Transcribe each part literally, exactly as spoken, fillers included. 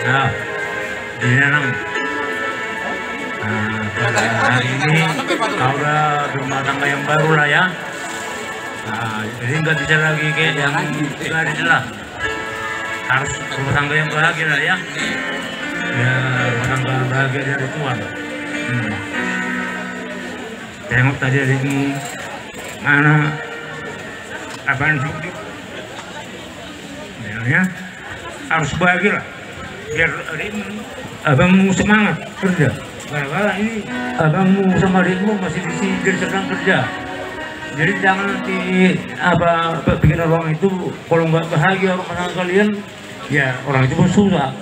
Nah, ini nang. Nah, hari ini kau udah berumah tangga yang baru lah ya. Nah, jadi nggak bisa lagi kayak yang tadi lah. Harus rumah tangga yang bahagia lah ya. Ya, rumah tangga bahagia dari Tuhan. Hmm. Tengok tadi adikmu mana, apaan sih? Ya, ya. Harus bahagia lah. Biar adikmu, abangmu semangat kerja. Gara-gara ini abangmu sama adikmu masih di sini, jadi sedang kerja. Jadi jangan nanti apa, apa bikin orang itu, kalau nggak bahagia rumah tangga kalian, ya orang itu pun susah.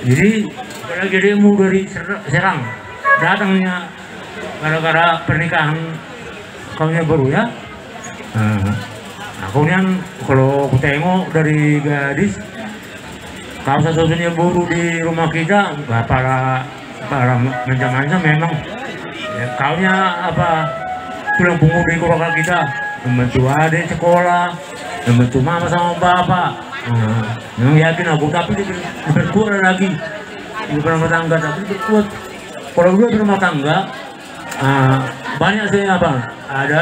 Jadi apalagi adikmu dari Ser-, Serang, datangnya gara-gara pernikahan kaunya baru ya. Nah, aku nian kalau kutengok dari gadis, kau satu-satunya boru di rumah kita, nggak para, para manja-manja memang. Ya, kaunya apa, tulang punggung di keluarga kita, membantu adik sekolah, membantu mama sama bapak. Nah, memang yakin aku, tapi diper-, diperkuat lagi. Di rumah tangga, tapi diperkuat. Kalau dua berumah tangga, ah, banyak sih apa, ada,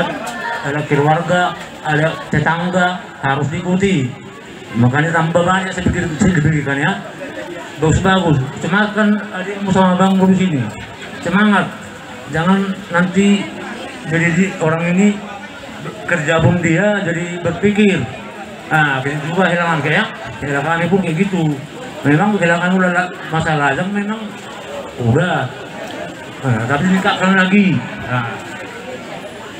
ada keluarga, ada tetangga, harus diikuti. Makanya tambah banyak saya pikir, saya pikirkan ya. Bagus-bagus. Semangatkan adikmu sama abangmu di sini. Semangat. Jangan nanti jadi di, orang ini kerja pun dia jadi berpikir. Nah, begitu juga kehilangan kayak, kehilangan kami pun kayak gitu. Memang kehilangan udah la-, masa lajang memang udah. Nah, tapi nikahkan lagi. Nah,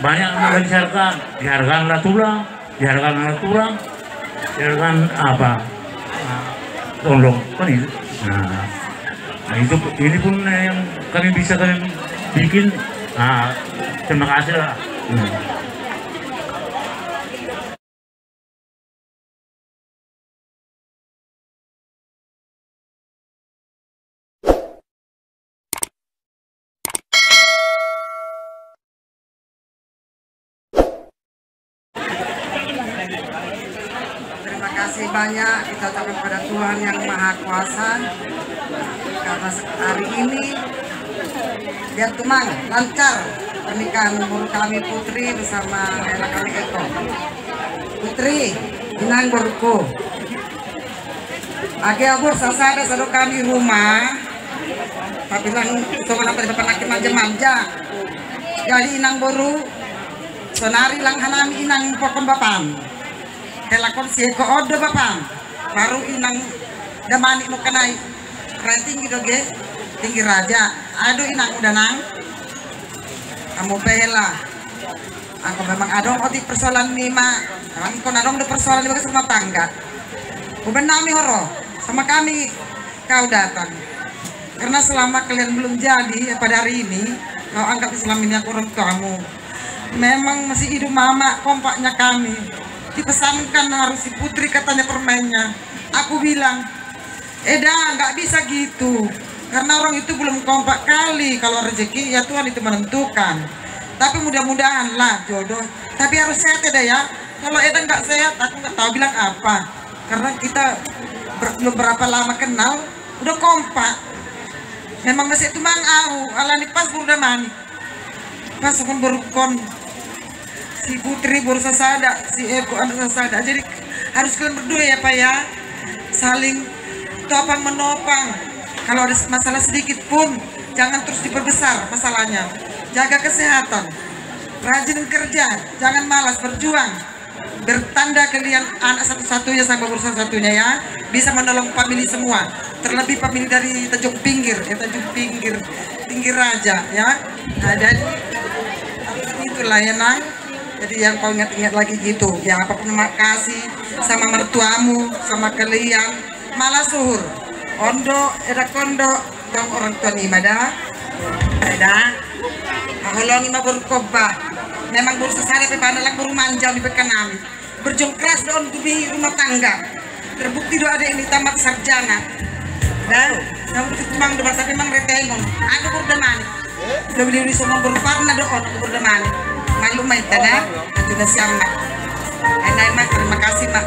banyak yang lagi dihargakan, dihargakan lah tulang. Dihargakan anak tulang, dihargakan apa? Nah, tolong, kan itu. Nah, nah, itu, ini pun yang kami bisa kami bikin. Nah, terima kasih lah. Hmm. Terima kasih banyak kita ucapkan kepada Tuhan Yang Maha Kuasa, karena se-, hari ini biar tumang lancar pernikahan boru kami Putri bersama hela kami Eko. Putri, inang boruku. Age boru sasada sadok hami i rumah, tapi lang songon apa di bapak nangkin manja-manja. Jadi inang boru, sonari lang hanami inang pokon bapam. Helakon si Eko on do bapam. Baru inang damani mungkin ai. Rai tinggi do ge, tinggi raja. Aduh inang udah nang. Kamu pehela. Anggo memang adong otik persoalan ni ma, anggo adong do persoalan di bagas rumah tangga. Hubaen nami ho ro, sama kami kau datang. Karena selama kalian belum jadi, ya, pada hari ini, kau anggap selama ini aku orang tuamu. Memang masih hidup mama, kompaknya kami. Dipesankan harus si Putri katanya permainnya. Aku bilang, Eda, nggak bisa gitu. Karena orang itu belum kompak kali. Kalau rezeki, ya Tuhan itu menentukan. Tapi mudah-mudahan lah jodoh. Tapi harus sehat, Eda, ya. Kalau Eda nggak sehat, aku nggak tahu bilang apa. Karena kita ber-, belum berapa lama kenal, udah kompak. Memang masih itu mang au, alani pas baru udah manis. Pas songon borungkon, si Putri boru sasada, si Eko anak sasada. Jadi harus kalian berdua ya, Pak, ya, saling topang menopang. Kalau ada masalah sedikit pun, jangan terus diperbesar masalahnya. Jaga kesehatan, rajin kerja, jangan malas, berjuang. Bertanda kalian anak satu-satunya sama boru satu-satunya, ya, bisa menolong famili semua, terlebih famili dari Tanjung Pinggir, eh, Tanjung Pinggir, Pinggir raja, ya. Nah, jadi itulah ya, Nang. Jadi yang kau ingat-ingat lagi gitu. Ya, apapun makasih sama mertuamu, sama kalian. Malah suhur. Ondo, eda kondo, tong orang tua ni ma da. Da. Haholongi ma boru Komba. Memang boru sasada pe, ba na lang boru manja on di pekka nami. Berjuang keras do on demi rumah tangga. Terbukti do adek ni tamat sarjana. Da, naung tutu mang do, tapi mang retengon. Aduh, boru Damanik. Udah beli, beli semua boru Parna do on, boru Damanik. Maklum ma hita da. Aduh, na siam ma. Enak ma, terima kasih ma.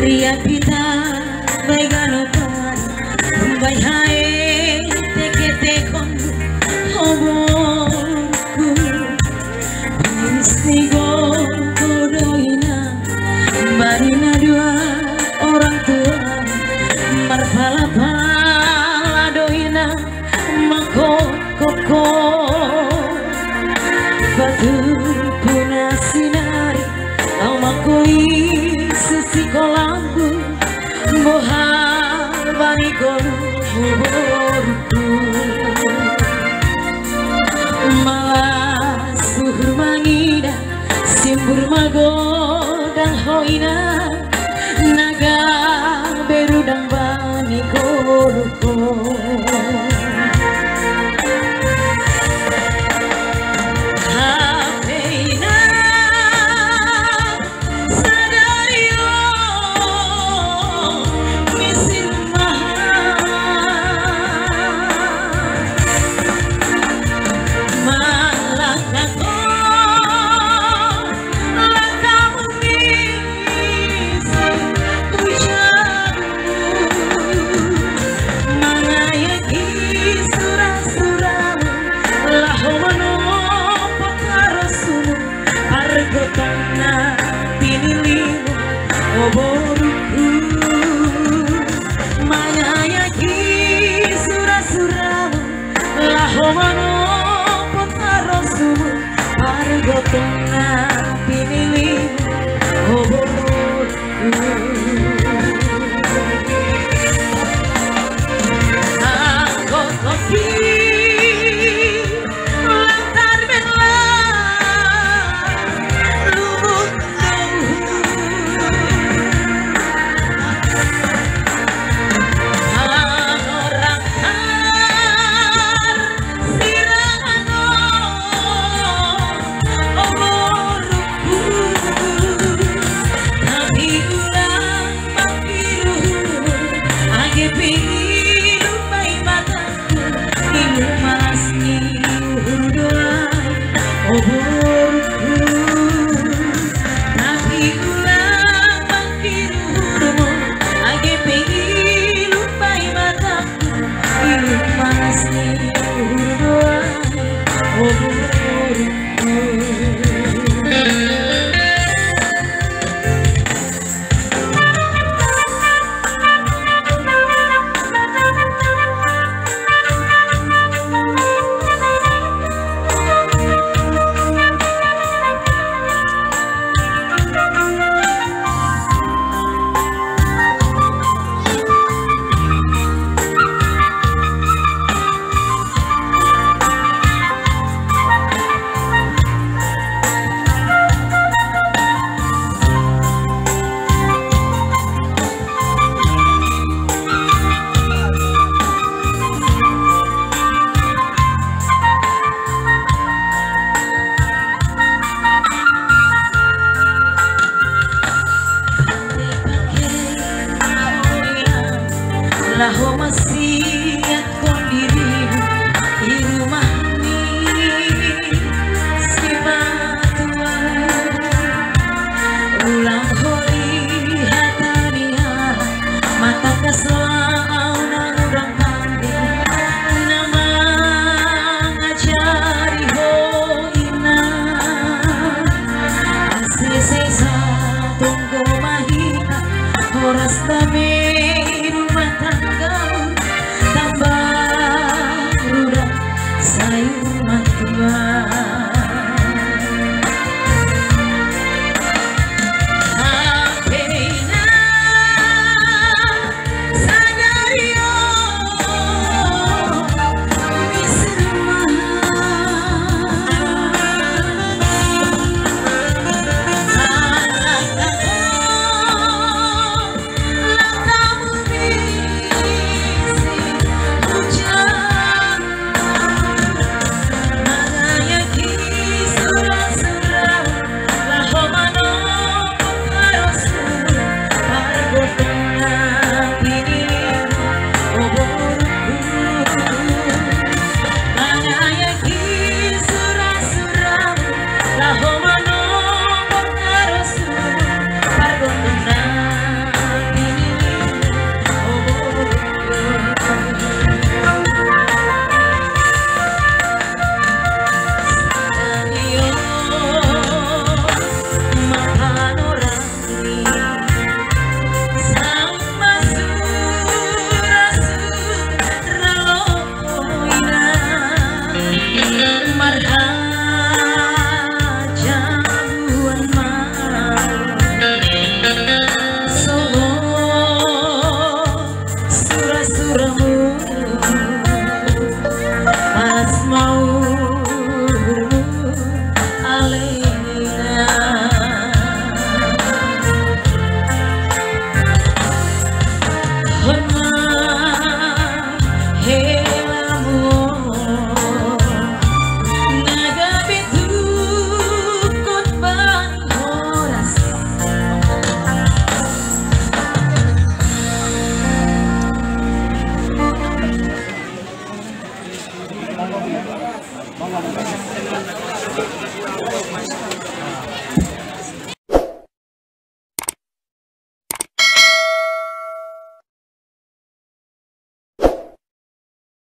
Riak hita baen ganupan, umbai hae teke-teke on, o boruku. Pais ni gogo do inang, bani na dua orang tua, marpala-pala do inang mangkokok. Patupa na sinari, au mangkoi sisi kolangku, boha bani ngolu, o boruku. Malas suhur mangida, simbur magodang ho inang, na gabe rudang bani ngoluhon. Hape inang, sadari on misir ma. Manlangkahon langkahmu misir tu jabu, mangayai sura-suramu laho manopot arosmu, pargotong na pinilihmu, o boruku. Mangayai sura-suramu laho manopot arosmu, pargotong na pinilihmu, o boruku. Anggo topi lantar bela lubuk.